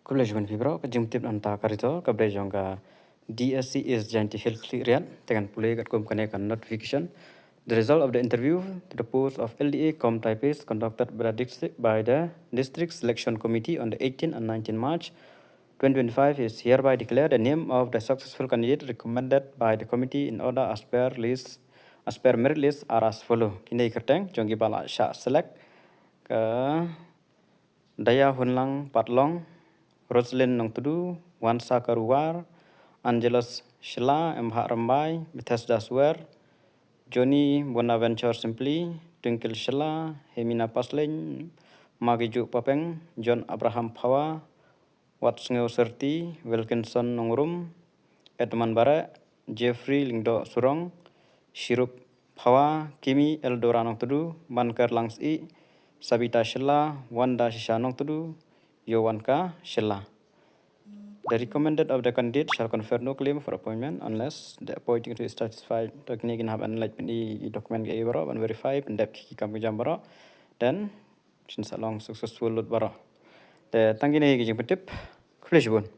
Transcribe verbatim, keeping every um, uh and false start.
Khublei shibun phi baroh, ka jingtip nangta ka result ka briew jong ka D S C East Jaintia Hills Khliehriat, te ngan pule katkum kane ka notification. The result of the interview to the post of L D A cum typist conducted by the district, by the District Selection Committee on the eighteen and nineteen March twenty twenty-five is hereby declared the name of the successful candidate recommended by the committee in order as per list, as per merit list are as follow. Kine ki kyrteng jong kiba la shah select: ka Daya Hunlang Patlong, Roslyn Nongtudu, Wansa Karuwar, Angelus Shylla, Embhah Rymbai, Bethesda Suer, Johnny Bonaventure Simply, Twinkle Shylla, Hemina Pasleng, Magiju Papeng, John Abraham Phawa, Watsngew Serti, Wilkinson Nongrum, Edmund Bareh, Jeffrey Lyngdoh Surong, Shirup Phawa, Kimi Eldora Nongtudu, Banker Langsih, Sabita Shylla, Wanda Shisha Nongtudu, Yowanka Shylla. The recommended of the candidate shall confer no claim for appointment unless the appointing to is satisfied. To kine kin hap ban leit pyni i document ki baroh, ban verify, pyndep ki kam ki jam baroh. Then shin sa long successful lut baroh. Te tang kine ki jingpyntip. Khublei shibun.